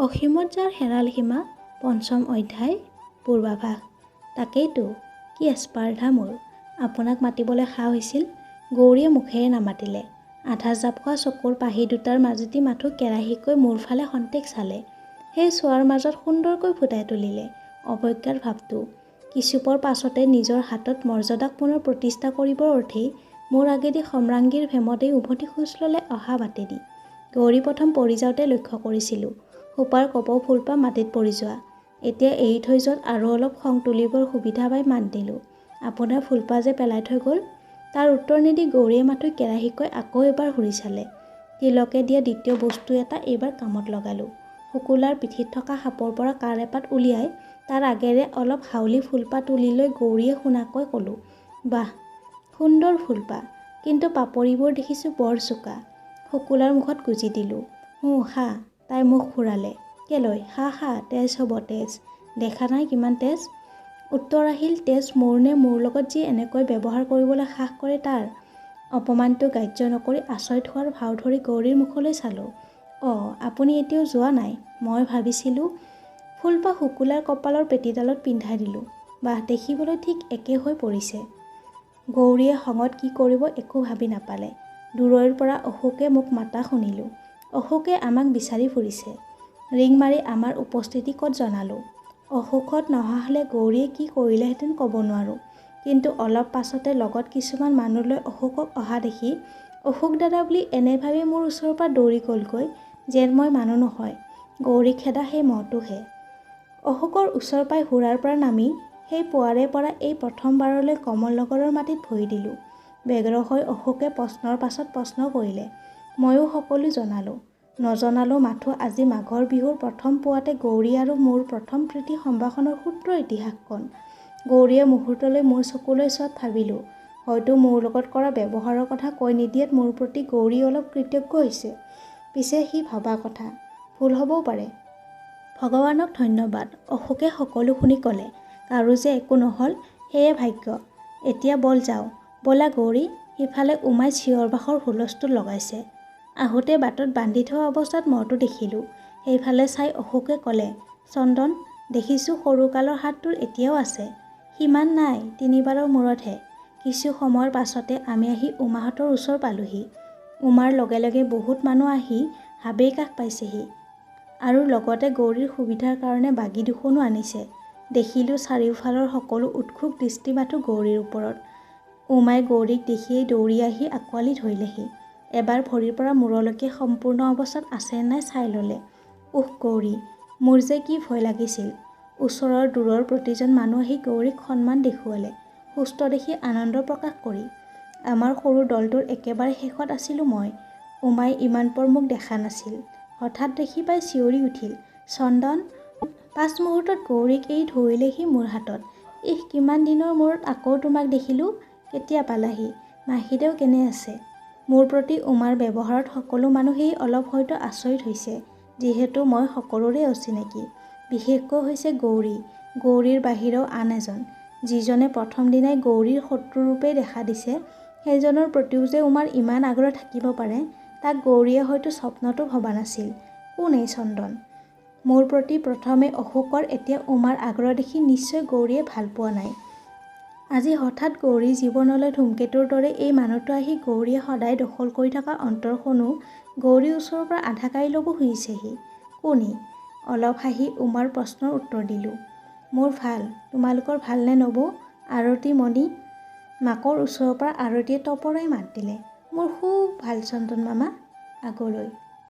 অসীমত যাৰ হেৰাল সীমা পঞ্চম অধ্যায় পূৰ্বাভাস। তাকেইতো, কি আস্পৰ্ধা মোৰ! আপোনাক মাতিবলৈ সাহ হৈছিল? গৌৰীয়ে মুখেৰে নামাতিলে। আধা জাপ খোৱা চকুৰ পাহি দুটাৰ মাজেদি মাথোঁ কেৰাহিকৈ মোৰ ফালে খন্তেক চালে। সেই চোৱাৰ মাজত সুন্দৰকৈ ফুটাই তুলিলে অৱজ্ঞাৰ ভাৱটো। কিছুপৰ পাছতে নিজৰ হাতত মৰ্যাদাক পুনৰ প্ৰতিষ্ঠা কৰিবৰ অৰ্থেই মোৰ আগেদি সম্ৰাজ্ঞীৰ ভেমতেই উভতি খোজ ল'লে অহা বাটেদি। গৌৰী প্ৰথম পৰি যাওঁতে লক্ষ্য কৰিছিলোঁ খোপাৰ কপৌ ফুলপাহ মাটিত পৰি যোৱা। এতিয়া এৰি থৈ যোৱাত আৰু অলপ খং তুলিবৰ সুবিধা পাই মাত দিলোঁ, আপোনাৰ ফুলপাহ যে পেলাই থৈ গ'ল? তাৰ উত্তৰ নিদি গৌৰীয়ে মাথোঁ কেৰাহিকৈ আকৌ এবাৰ ঘূৰি চালে। তিলকে দিয়া দ্বিতীয় বস্তু এটা এইবাৰ কামত লগালোঁ। শুকুলাৰ পিঠিত থকা সাপৰ পৰা কাঁড় এপাত উলিয়াই তাৰ আগেৰে অলপ হাউলি ফুলপাহ তুলি লৈ গৌৰীয়ে শুনাকৈ ক'লোঁ, বাহ, সুন্দৰ ফুলপাহ, কিন্তু পাপৰিবোৰ দেখিছোঁ বৰ চোকা। শুকুলাৰ মুখত গুজি দিলোঁ। হুঁ, খা। তাই মুখ ঘূৰালে। কেলৈ? খা খা, তেজ হ'ব তেজ। দেখা নাই কিমান তেজ? উত্তৰ আহিল, তেজ মোৰ নে মোৰ লগত যি এনেকৈ ব্যৱহাৰ কৰিবলৈ সাহ কৰে তাৰ? অপমানটো গ্ৰাহ্য নকৰি আচৰিত হোৱাৰ ভাও ধৰি গৌৰীৰ মুখলৈ চালোঁ। অঁ, আপুনি এতিয়াও যোৱা নাই? মই ভাবিছিলোঁ। ফুলপাহ শুকুলাৰ কপালৰ পেটিডালত পিন্ধাই দিলোঁ। বাহ, দেখিবলৈ ঠিক একে হৈ পৰিছে। গৌৰীয়ে খঙত কি কৰিব একো ভাবি নাপালে। দূৰৈৰ পৰা অশোকে মোক মাতা শুনিলোঁ। অশোকে আমাক বিচাৰি ফুৰিছে। ৰিং মাৰি আমাৰ উপস্থিতি ক'ত জনালোঁ। অশোকহঁত নহা হ'লে গৌৰীয়ে কি কৰিলেহেঁতেন ক'ব নোৱাৰোঁ। কিন্তু অলপ পাছতে লগত কিছুমান মানুহ লৈ অশোকক অহা দেখি অশোক দাদা বুলি এনে ভাবি মোৰ ওচৰৰ পৰা দৌৰি গ'লগৈ যেন মই মানুহ নহয়, গৌৰী খেদা সেই মহটোহে। অশোকৰ ওচৰ পাই ঘোঁৰাৰ পৰা নামি সেই পুৱাৰে পৰা এই প্ৰথমবাৰলৈ কমলনগৰৰ মাটিত ভৰি দিলোঁ। ব্যগ্ৰ হৈ অশোকে প্ৰশ্নৰ পাছত প্ৰশ্ন কৰিলে। ময়ো সকলো জনালোঁ। নজনালোঁ মাথোঁ আজি মাঘৰ বিহুৰ প্ৰথম পুৱাতে গৌৰী আৰু মোৰ প্ৰথম প্ৰীতি সম্ভাষণৰ ক্ষুদ্ৰ ইতিহাসকণ। গৌৰীয়ে মুহূৰ্তলৈ মোৰ চকুলৈ চোৱাত ভাবিলোঁ, হয়তো মোৰ লগত কৰা ব্যৱহাৰৰ কথা কৈ নিদিয়াত মোৰ প্ৰতি গৌৰী অলপ কৃতজ্ঞ হৈছে। পিছে সি ভবা কথা, ভুল হ'বও পাৰে। ভগৱানক ধন্যবাদ, অশোকে সকলো শুনি ক'লে, কাৰো যে একো নহ'ল সেয়ে ভাগ্য। এতিয়া বল যাওঁ। ব'লা গৌৰী, সিফালে উমাই চিঞৰ বাখৰ হুলস্থুল লগাইছে। আহোঁতে বাটত বান্ধি থোৱা অৱস্থাত মহটো দেখিলোঁ। সেইফালে চাই অশোকে ক'লে, চন্দন, দেখিছোঁ সৰুকালৰ হাতটোৰ এতিয়াও আছে। সিমান নাই, তিনিবাৰৰ মূৰতহে। কিছু সময়ৰ পাছতে আমি আহি উমাহঁতৰ ওচৰ পালোঁহি। উমাৰ লগে লগে বহুত মানুহ আহি হাবিৰ কাষ পাইছেহি আৰু লগতে গৌৰীৰ সুবিধাৰ কাৰণে বাগী দুখনো আনিছে। দেখিলোঁ চাৰিওফালৰ সকলো উৎসুক দৃষ্টি মাথোঁ গৌৰীৰ ওপৰত। উমাই গৌৰীক দেখিয়েই দৌৰি আহি আঁকোৱালি ধৰিলেহি। এবাৰ ভৰিৰ পৰা মূৰলৈকে সম্পূৰ্ণ অৱস্থাত আছে নাই চাই ল'লে। উস গৌৰী, মোৰ যে কি ভয় লাগিছিল! ওচৰৰ দূৰৰ প্ৰতিজন মানুহ আহি গৌৰীক সন্মান দেখুৱালে, সুস্থ দেখি আনন্দ প্ৰকাশ কৰি। আমাৰ সৰু দলটোৰ একেবাৰে শেষত আছিলোঁ মই। উমাই ইমানপৰ মোক দেখা নাছিল। হঠাৎ দেখি পাই চিঞৰি উঠিল, চন্দন! পাছ মুহূৰ্তত গৌৰীক এৰি ধৰিলেহি মোৰ হাতত। ইহ, কিমান দিনৰ মূৰত আকৌ তোমাক দেখিলোঁ! কেতিয়া পালাহি? মাহীদেউ কেনে আছে? মোৰ প্ৰতি উমাৰ ব্যৱহাৰত সকলো মানুহেই অলপ হয়তো আচৰিত হৈছে, যিহেতু মই সকলোৰে অচিনাকি। বিশেষকৈ হৈছে গৌৰী, গৌৰীৰ বাহিৰেও আন এজন, যিজনে প্ৰথম দিনাই গৌৰীৰ শত্ৰুৰূপেই দেখা দিছে, সেইজনৰ প্ৰতিও যে উমাৰ ইমান আগ্ৰহ থাকিব পাৰে, তাক গৌৰীয়ে হয়তো স্বপ্নতো ভবা নাছিল। কোন এই চন্দন? মোৰ প্ৰতি প্ৰথমে অশোকৰ, এতিয়া উমাৰ আগ্ৰহ দেখি নিশ্চয় গৌৰীয়ে ভাল পোৱা নাই। আজি হঠাৎ গৌৰীৰ জীৱনলৈ ধূমকেতুৰ দৰে এই মানুহটো আহি গৌৰীয়ে সদায় দখল কৰি থকা অন্তৰখনো গৌৰীৰ ওচৰৰ পৰা আধা কাঢ়ি ল'ব খুজিছেহি। কোন ই? অলপ হাঁহি উমাৰ প্ৰশ্নৰ উত্তৰ দিলোঁ, মোৰ ভাল, তোমালোকৰ ভালনে নবৌ? আৰতি, মণি? মাকৰ ওচৰৰ পৰা আৰতিয়ে তপৰাই মাত দিলে, মোৰ খুব ভাল চন্দন মামা। আগলৈ